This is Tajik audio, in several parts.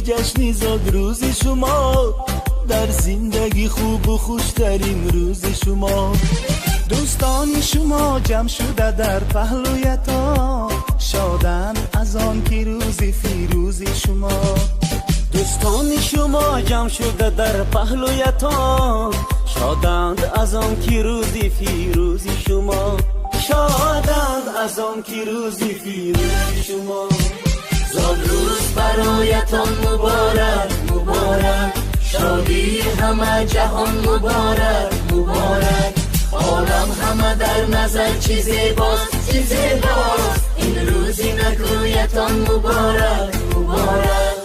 ҷашни зодрӯзи шумо, дар зиндагӣ хубу хуштарин рӯзи шумо. Дӯстони шумо ҷамъ шуда дар паҳлӯятон, шоданд аз он ки рӯзи фирӯзи шумо. Дӯстони шумо ҷамъ шуда дар паҳлӯятон, шоданд аз он ки рӯзи фирӯзи шумо. Шоданд аз он ки рӯзи фирӯзи шумо. Зодрӯз бароятон муборак, муборак, шодии ҳама ҷаҳон муборак, муборак. Олам ҳама дар назар чӣ зебост, чӣ зебост. Ин рӯзи накӯятон муборак, муборак.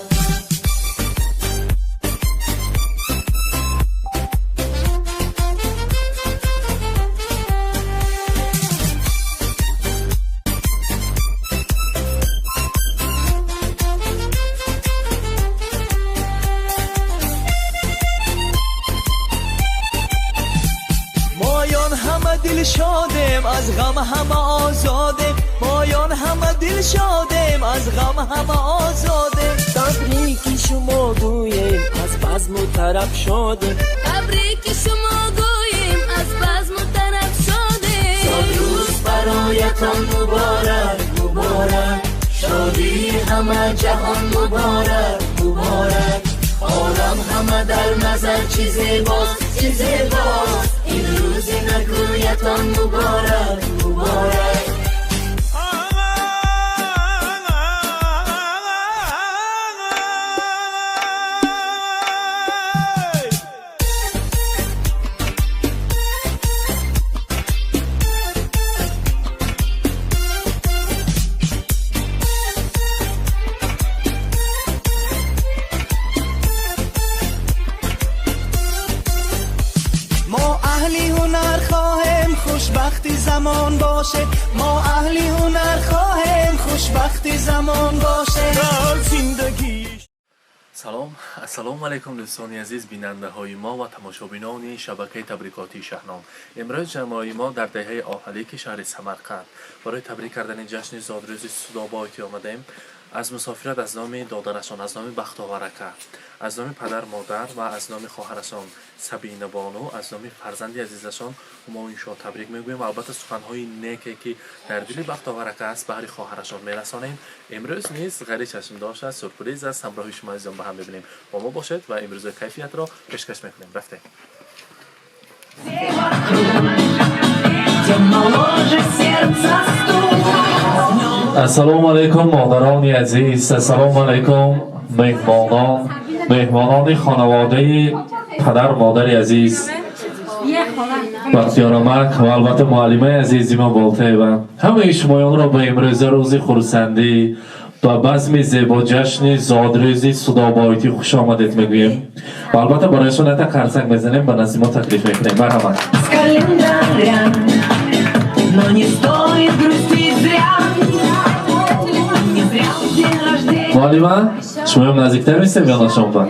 Дилшодем, аз ғам ҳама озодем, моён ҳама дилшодем, аз ғам ҳама озодем. Табрики шумо гӯем, аз базму тараб шодем. Табрики шумо гӯем, аз базму тараб шодем. Зодрӯз бароятон муборак, муборак, шодии ҳама ҷаҳон муборак, муборак. Олам ҳама дар назар чӣ зебост, чӣ зебост. Ин рӯзи накӯятон муборак, муборак. Хушбахти замон боше, мо аҳли ҳунар хоҳем, хушбахти замон боше. Зиндагӣ. Салом, ассалому алайкум, дӯстони азиз, бинандаҳои мо ва тамошобинони шабакаи табрикотии Шаҳном. Имрӯз ҷамоаи мо дар деҳаи Оҳалики шаҳри Самарқанд барои табрик кардани ҷашни зодрӯзи Судобоитӣ омадаем. Аз мусофират аз номи додарашон, аз номи Бахтоварака, аз номи падар, модар ва аз номи хоҳарашон Сабина бону, аз номи фарзанди азизашон Ҳумоюншоҳ табрик мегӯем ва албатта суханҳои неке ки дар дили Бахтоварака аст баҳри хоҳарашон мерасонем. Имрӯз низ ғайри чашмдошт аст, сюрприз аст, ҳамроҳи шумо азизон ба ҳам мебинем. Бо мо бошед ва имрӯза кайфиятро пешкаш мекунем. Рафтем. Ассалому алайкум, модарони азиз, ассалому алайкум, меҳмонон, меҳмонони хонаводаи падар модари азиз Бахтиёрамак ва албатта муаллимаи азизи мо Болтаева. Ҳамаи шумоёнро ба имрӯза рӯзи хурсандӣ, ба базми зебоҷашни зодрӯзи Судобоитӣ хуш омадед мегӯем ва албатта барояшон ята қарсак мезанем, ба назди мо таклиф мекунем. Марҳамат. Но не стоит грустить зря. Не зря в день рождения. Муаллима, шумоям наздиктар мистем ё ношонба?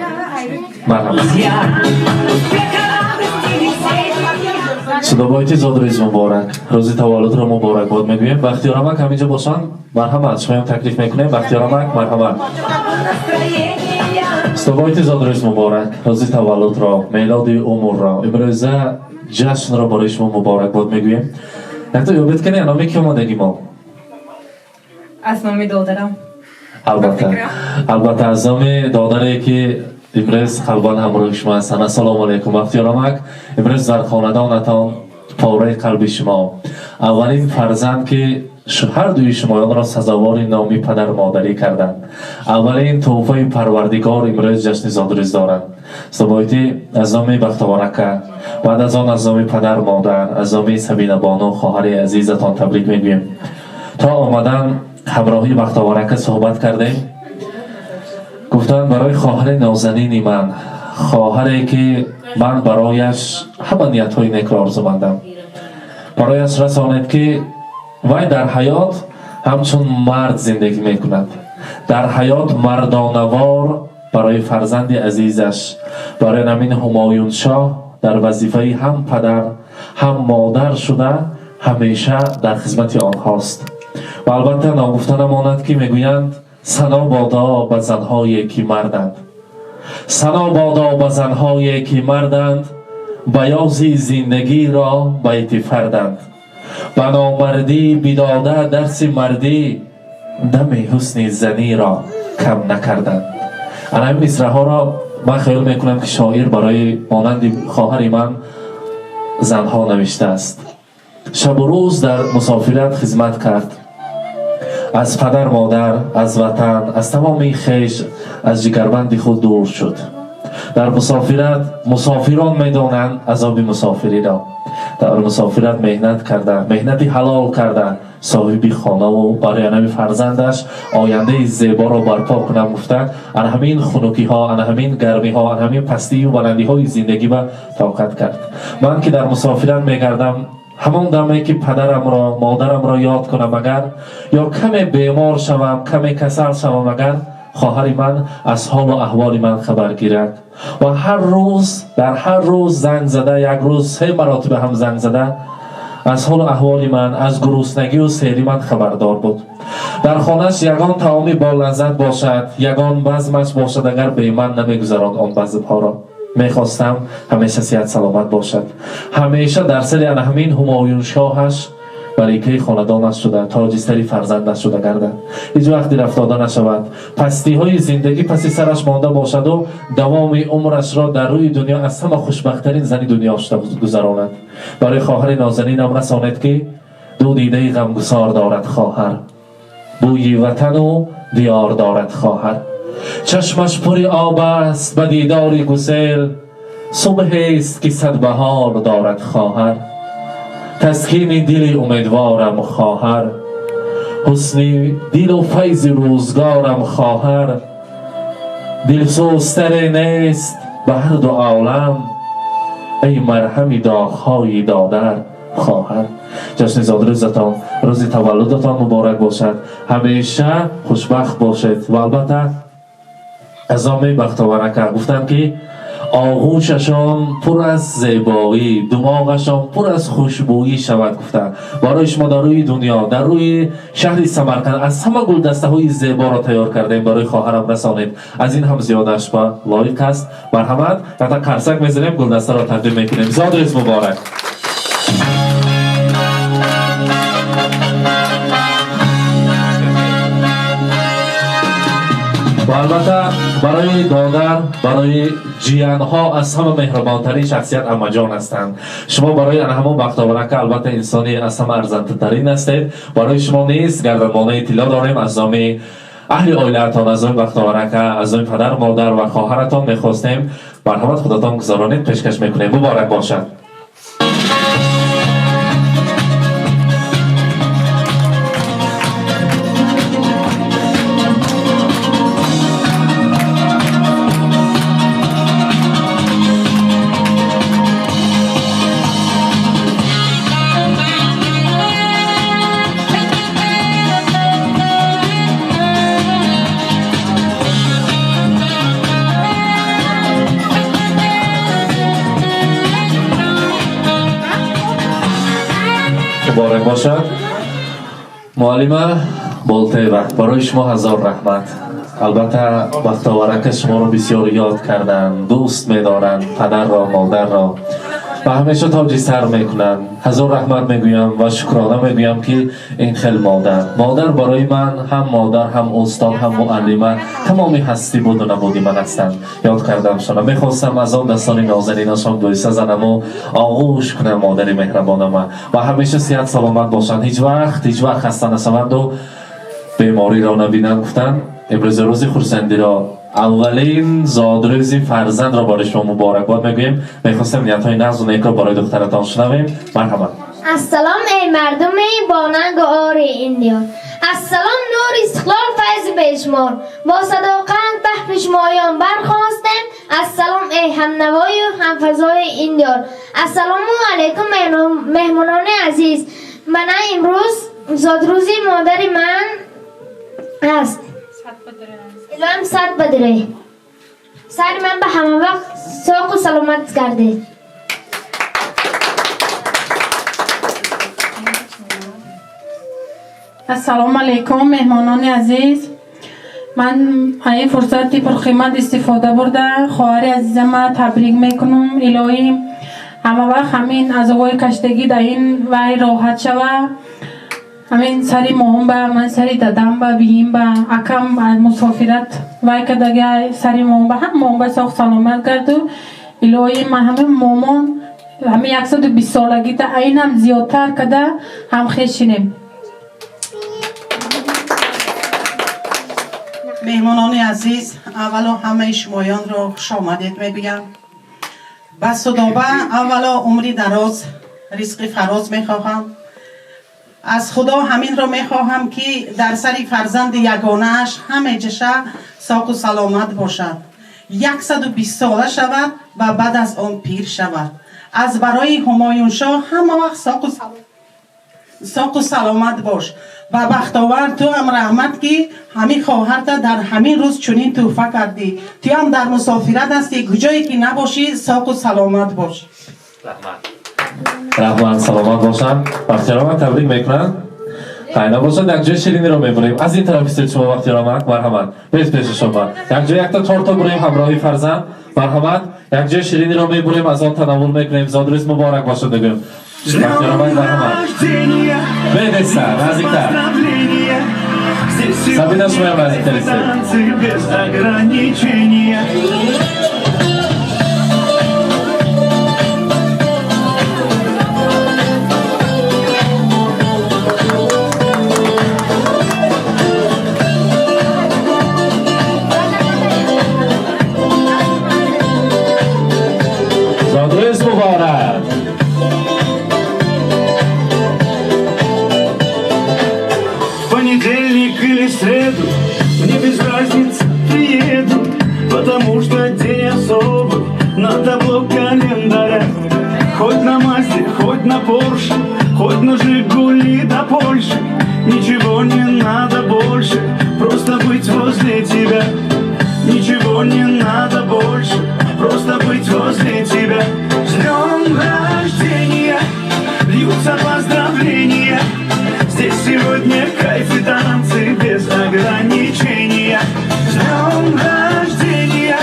Марҳамат. Успеха, радости, веселья. Судобоити, зодрӯз муборак, рӯзи таваллудро муборакбод мегӯем. Бахтиёрамак ҳаминҷо бошанд, марҳамат, шумоям таклиф мекунем. Бахтиёрамак, марҳамат. Настроения. Судобоити, зодрӯз муборак, рӯзи таваллудро, мелоди умрро, имрӯза ҷашнро барои шумо муборакбод мегӯем. Якто ёбед кани, номи ки омадагӣ мо? Аз номи додарам. Албатта, албатта, аз номи додаре ки имрӯз қалбан ҳамроҳи шумо ҳастанд. Ассалому алайкум, Бахтиёрамак. Имрӯз дар хонадонатон пораи қалби шумо, аввалин фарзанд ки ҳар дуи шумоёнро сазовори номи падару модарӣ карданд, аввалин тӯҳфаи Парвардигор, имрӯз ҷашни зодрӯз доранд. Судобоитӣ, аз номи Бахтоварака, баъд аз он аз номи падар, модар, аз номи Сабинабону, хоҳари азизатон табрик мегӯем. То омадан ҳамроҳи Бахтоварака суҳбат кардем, гуфтанд: барои хоҳари нозанини ман, хоҳаре ки ман барояш ҳама ниятҳои некро орзумандам, барояш расонед ки вай дар ҳаёт ҳамчун мард зиндагӣ мекунад, дар ҳаёт мардонавор барои фарзанди азизаш, барои намин Ҳумоюншоҳ дар вазифаи ҳам падар, ҳам модар шуда ҳамеша дар хизмати онҳост. Ва албатта ногуфта намонад ки мегӯянд Сано бодо ба занҳое ки марданд, сано бодо ба занҳое ки марданд, баёзи зиндагиро байти фарданд. Ба номардӣ бидода дарси мардӣ, дами ҳусни заниро кам накарданд. Ана ҳамин мисраҳоро ман хаёл мекунам ки шоир барои монанди хоҳари ман занҳо навиштааст. Шабу рӯз дар мусофират хизмат кард, аз падар модар, аз ватан, аз тамоми хеш, аз ҷигарбанди худ дур шуд. Дар мусофират мусофирон медонанд азоби мусофириро. Дар мусофират меҳнат карда, меҳнати ҳалол карда, соҳиби хонаву барои анами фарзандаш ояндаи зеборо барпо кунам гуфта, ана ҳамин хунукиҳо, ана ҳамин гармиҳо, ана ҳамин пастию баландиҳои зиндагӣ ба тоқат кард. Ман ки дар мусофират мегардам, ҳамон даме ки падарамро, модарамро ёд кунам агар, ё каме бемор шавам, каме касал шавам агар, хоҳари ман аз ҳолу аҳволи ман хабар гирад ва ҳар рӯз, дар ҳар рӯз занг зада, як рӯз се маротиба ҳам занг зада, аз ҳолу аҳволи ман, аз гуруснагию сери ман хабардор буд. Дар хонааш ягон таоми болаззат бошад, ягон базмаш бошад, агар бе ман намегузаронд он базмҳоро. Мехостам ҳамеша сиҳат саломат бошад, ҳамеша дар сари ана ҳамин ҳумоюншоҳаш маликаи хонадонаш шуда, тоҷи сари фарзандаш шуда гардад, ҳеҷ вақт дилафтода нашавад, пастиҳои зиндагӣ паси сараш монда бошаду давоми умрашро дар рӯи дунё аз ҳама хушбахттарин зани дунё шуда гузаронад. Барои хоҳари нозанинам расонед ки ду дидаи ғамгусор дорад хоҳар, бӯи ватану диёр дорад хоҳар. Чашмаш пури об аст ба дидори гусел, субҳест ки садбаҳор дорад хоҳар. Таскини дили умедворам хоҳар, ҳусни дилу файзи рӯзгорам хоҳар. Дилсӯзтаре нест ба ҳар ду олам, эй марҳами доғҳои додар хоҳар. Ҷашни зодрӯзатон, рӯзи таваллудатон муборак бошад, ҳамеша хушбахт бошед. Ва албатта аз номи Бахтоварака гуфтам ки оғӯшашон пур аз зебоӣ, думоғашон пур аз хушбӯӣ шавад гуфта. Барои шумо дар рӯи дунё, дар рӯи шаҳри Самарқанд аз ҳама гулдастаҳои зеборо тайёр кардаем, барои хоҳарам расонед. Аз ин ҳам зиёдаш ба лоиқ аст. Марҳамат, ята қарсак мезанем, гулдастаро тақдим мекунем. Зодрӯз муборак. Ва албатта барои додар, барои ҷиянҳо аз ҳама меҳрубонтарин шахсият аммаҷон ҳастанд. Шумо барои ана ҳамон Бахтоварака албатта инсони аз ҳама арзандатарин ҳастед. Барои шумо низ гарданбонаи тилло дорем аз номи аҳли оилаатон, аз номи Бахтоварака, аз номи падар, модар ва хоҳаратон мехостем. Марҳамат, худатон гузаронед, пешкаш мекунем. Муборак бошад. Муборак бошад. Муаллима Болтаева, барои шумо ҳазор раҳмат. Албатта Бахтоварака шуморо бисёр ёд карданд, дӯст медоранд падарро, модарро ва ҳамеша тоҷи сар мекунанд. Ҳазор раҳмат мегӯям ва шукрона мегӯям ки ин хел модар. Модар барои ман ҳам модар, ҳам устод, ҳам муаллима, тамоми ҳастӣ буду набуди ман ҳастанд. Ёд кардамшона. Мехостам аз он дастони нозанинашон бӯса занаму оғӯш кунам модари меҳрабонама ва ҳамеша сиҳат саломат бошанд, ҳеҷ вақт, ҳеҷ вақт хаста нашаванду бемориро набинанд гуфтанд. Имрӯз рӯзи хурсандиро, аввалин зодрӯзи фарзандро барои шумо муборакбод мегӯем. Мехостем ниятҳои нағзу некро барои духтаратон шунавем. Марҳамат. Ассалом эй мардуми бонангу ори ин диёр, ассалом нури истиқлол, файзи бешумор, бо садоқат баҳри шумоён бархостем. Ассалом эй ҳамнавою ҳамфазои ин диёр. Ассалому алайкум меҳмонони азиз. Мана имрӯз зодрӯзи модари ман аст. Илоҳим сад бадре. Сари ман ба ҳама вақт соқу саломат гардед. Ассалому алайкум меҳмонони азиз. Ман аз ин фурсати пурқимат истифода бурда хоҳари азизама табрик мекунам. Илоҳӣ ҳама вақт ҳамин азобҳои каштагӣ дар ин вай роҳат шава. Ҳамин сари моҳум ба ман, сари дадам ба, биим ба, акам мусофират вай кардага, сари моҳум ба, ҳам моҳум ба соғ саломат гарду. Илоҳӣ ман ҳамин момон ҳамин 120 солагита айнам зиёдтар када ҳам хешинем. Меҳмонони азиз, аввало ҳамаи шумоёнро хушомадед мегӯям. Ба Судоба аввало умри дароз, ризқи фароз мехоҳам. Аз Худо ҳаминро мехоҳам, ки дар сари фарзанди ягонааш ҳамеҷаша соқу саломат бошад, 120 сола шавад ва баъд аз он пир шавад. Аз барои Ҳумоюншоҳ ҳама вақт соқу саломат бош. Ва Бахтовар, ту ҳам раҳмат, ки ҳамин хоҳарта дар ҳамин рӯз чунин тӯҳфа кардӣ. Ту ҳам дар мусофират ҳастӣ, куҷое ки набошӣ, соқу саломат бош. Раҳмат, саломат бошанд. Бахтиёромак табрик мекунанд. Хайна бошад, якҷоя шириниро мебурем. Аз ин тараф истед шумо, Бахтиёромак, марҳамат. Бес пеши шумо. Якҷоя якта торто бурем ҳамроҳи фарзанд. Марҳамат, якҷоя шириниро мебурем, аз он танаввул мекунем. Зодрӯз муборак бошад мегӯем. Бахтиёромак, марҳамат. Бедеста, наздиктар. Сабина, шумоям наздиктар истед. Без ограничения. Зодрӯз муборак. В понедельник или среду, мне без разницы, приеду, потому что день особый на табло календаря. Хоть на Мазде, хоть на Порше, хоть на Жигули до Польши, ничего не надо больше, просто быть возле тебя. Ничего не надо больше, просто быть возле тебя. С днем рождения льются поздравления. Здесь сегодня кайф и танцы без ограничения. С днем рождения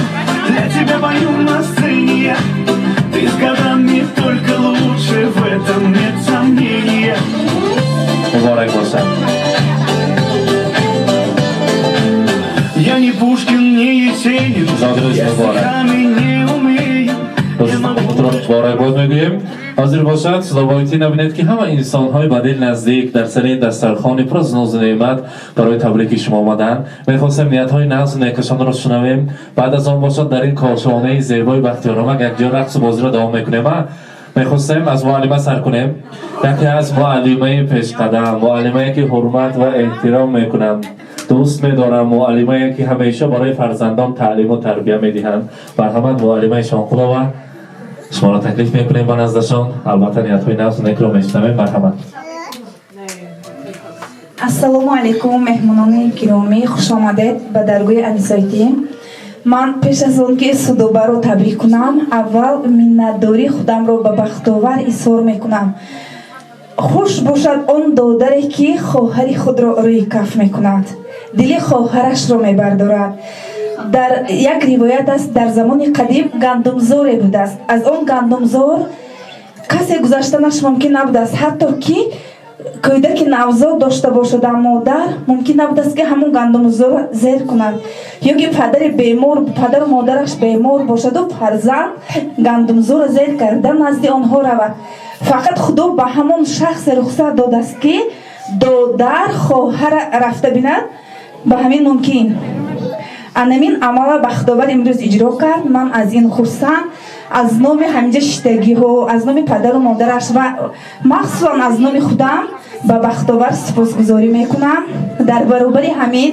для тебя пою на сцене я. Ты с годами только лучше, в этом нет сомнения. Муборак бошад. Я не Пушкин, не Есенин, Зодрӯз я муборак. стихами не умею. Муборакбод мегӯем. Ҳозир бошад, Судобоитӣ, набинед, ки ҳама инсонҳои ба дил наздик дар сари ин дастархони пур аз нозу неъмат барои табрики шумо омаданд. Мехостем ниятҳои нағзу некашонро шунавем. Баъд аз он бошад, дар ин кошонаи зебои Бахтиёромак якҷо рақсу бозиро давом мекунем. Мехостем аз муаллима сар кунем, яке аз муаллимаи пешқадам, муаллимае ки ҳурмат ва эҳтиром мекунам, дӯст медорам, муаллимае ки ҳамеша барои фарзандон таълиму тарбия медиҳанд. Марҳамат, муаллимаи Шонқулова, шуморо таклиф мекунем ба наздашон. Албатта, ниятҳои нағзу некро мешунавем. Марҳамат. Ассалому алайкум, меҳмонони гиромӣ, хушомадед ба даргоҳи Анисоитӣ. Ман пеш аз он ки Судобаро табрик кунам, аввал миннатдории худамро ба Бахтовар изҳор мекунам. Хуш бошад он додаре, ки хоҳари худро рӯи каф мекунад, дили хоҳарашро мебардорад. Дар як ривоят аст, дар замони қадим гандумзоре будааст. Аз он гандумзор касе гузаштанаш мумкин набудааст, ҳатто ки кӯдаки навзод дошта бошада модар мумкин набудааст, ки ҳамон гандумзорро зер кунад, ё ки падари бемор, падару модараш бемор бошаду фарзанд гандумзорро зер карда назди онҳо равад. Фақат Худо ба ҳамон шахсе рухсат додааст, ки додар хоҳара рафта бинад, ба ҳамин мумкин. Анамин амала Бахтовар имрӯз иҷро кард. Ман аз ин хурсанд, аз номи ҳаминҷа шиштагиҳо, аз номи падару модараш ва махсусан аз номи худам ба Бахтовар сипосгузорӣ мекунам. Дар баробари ҳамин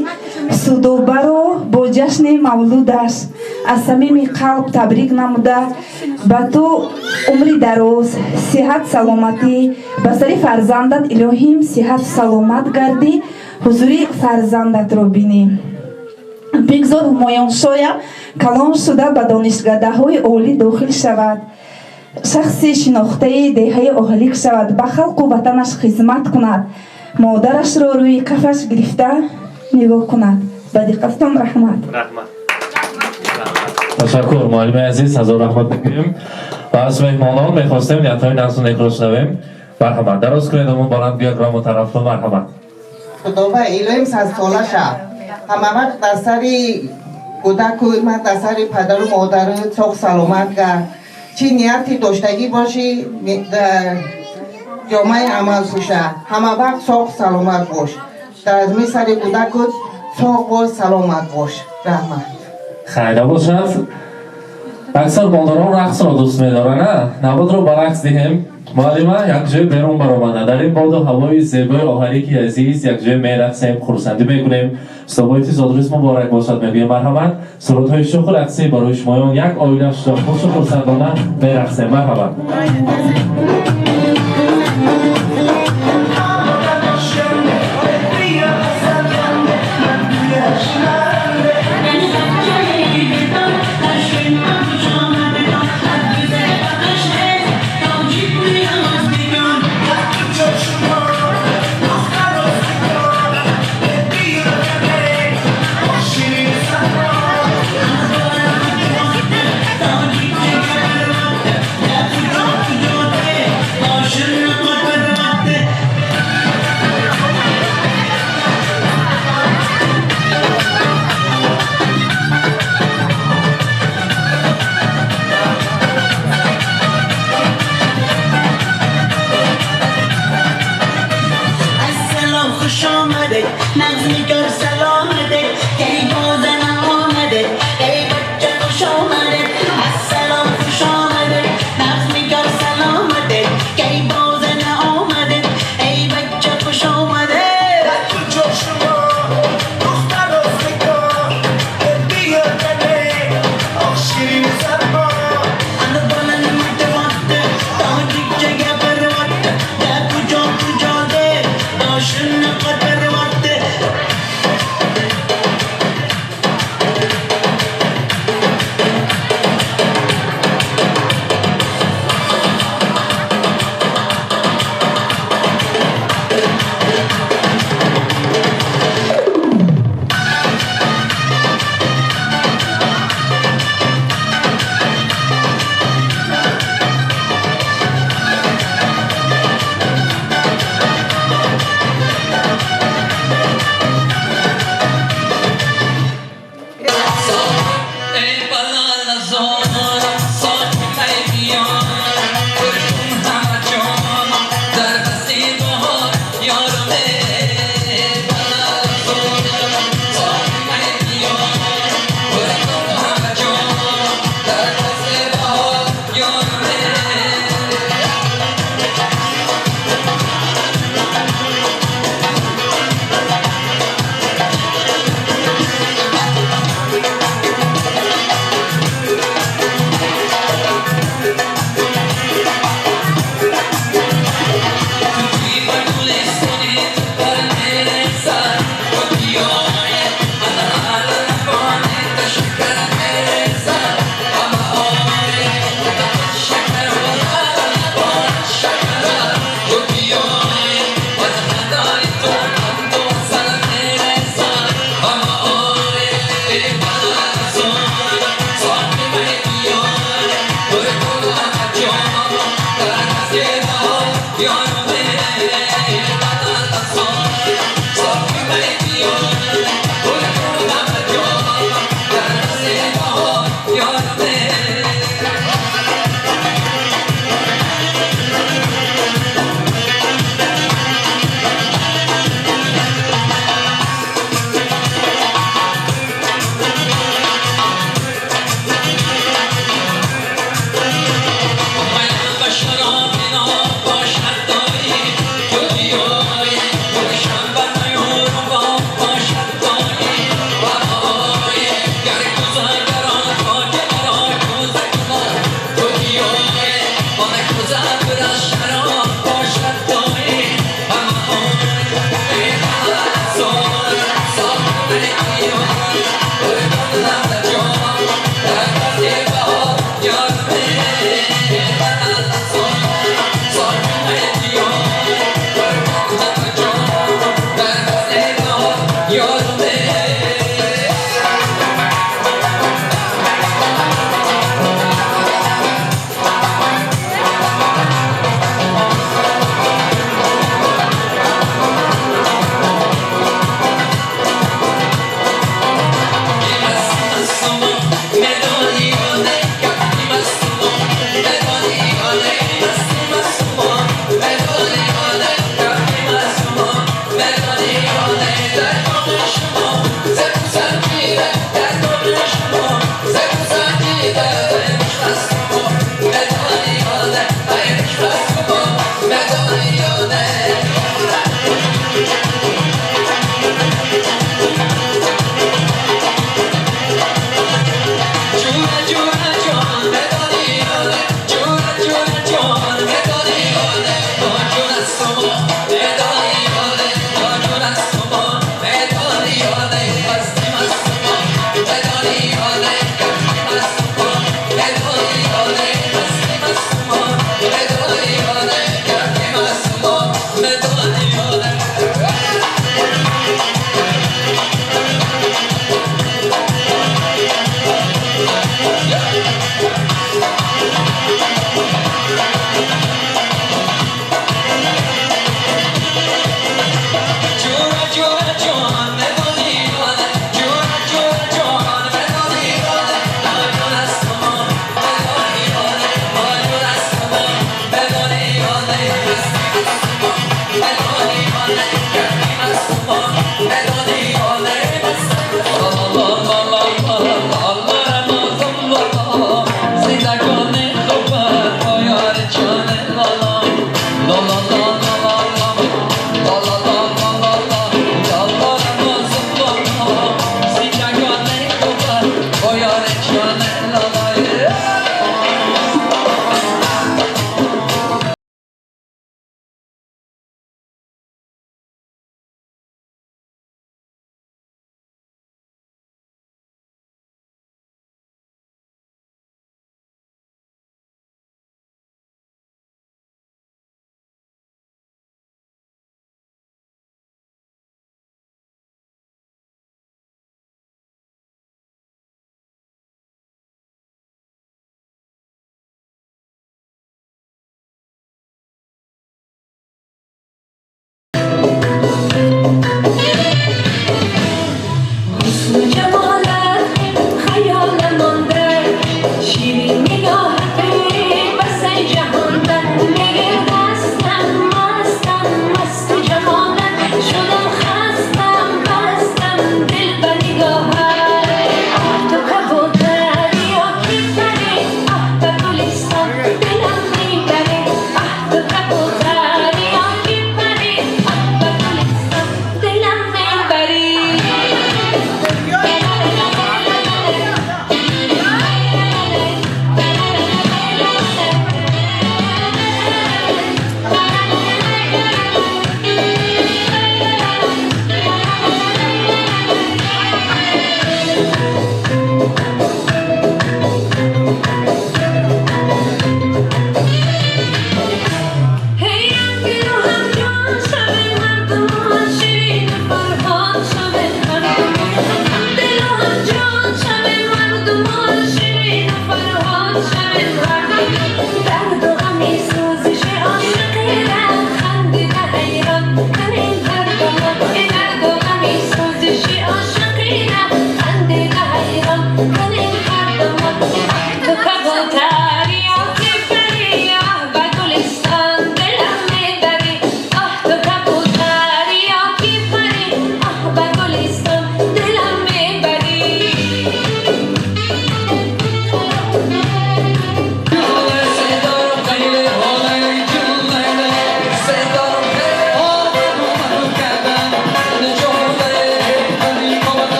Судобаро бо ҷашни мавлудаш аз самими қалб табрик намуда, ба ту умри дароз, сиҳат, саломатӣ, ба сари фарзандат илоҳим сиҳату саломат гардӣ, ҳузури фарзандатро бинӣ. Бигзор Ҳумоюншоя калон шуда ба донишкадаҳои олӣ дохил шавад, шахси шинохтаи деҳаи Оҳалик шавад, ба халқу ватанаш хизмат кунад, модарашро рӯи кафаш гирифта нигоҳ кунад. Ба диққататон раҳмат. Раҳмат. Ташаккур, муаллими азиз, ҳазор раҳмат мегӯем. Ва аз меҳмонон мехостем ниятҳои нағзу некро шунавем. Марҳамат, дароз кунед ҳамон баландгӯяк раму тарафро, марҳамат. Худова, илоҳим садсола шав. Ҳама вақт дар сари кӯдаку ма, дар сари падару модару соғ саломат гард. Чӣ нияти доштагӣ бошӣ, ҷомаи амал пӯша. Ҳама вақт соғ саломат бош. Дар мисари кӯдакут соғ бош, саломат бош. Раҳмат. Хайра бошад. Аксар модарон рақсро дӯст медоранд, а навбатро ба рақс диҳем. Муаллима якҷоя берун баромада, дар ин боду ҳавои зебои оҳарики азиз якҷоя мерақсем, хурсандӣ мекунем. Собоити зодрӯз муборак бошад мегӯем. Марҳамат, сурудҳои шӯху рақсӣ барои шумоён, як оила шуда хушу хурсандона мерақсем. Марҳамат.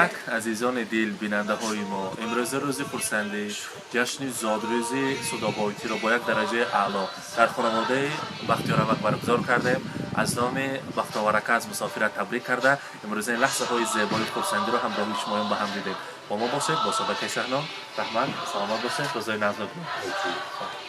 Инак, азизони дил, бинандаҳои мо, имрӯза рӯзи хурсандӣ, ҷашни зодрӯзи Судобоитиро бо як дараҷаи аъло дар хонаводаи Бахтиёрамак баргузор кардем. Аз номи Бахтоварака аз мусофират табрик карда, имрӯза ин лаҳзаҳои зебои хурсандиро ҳамроҳи шумоён ба ҳам дидем. Бо мо бошед, бо шабакаи Шаҳно. Раҳмат, саломат бошед, рӯзои нағз бибинед.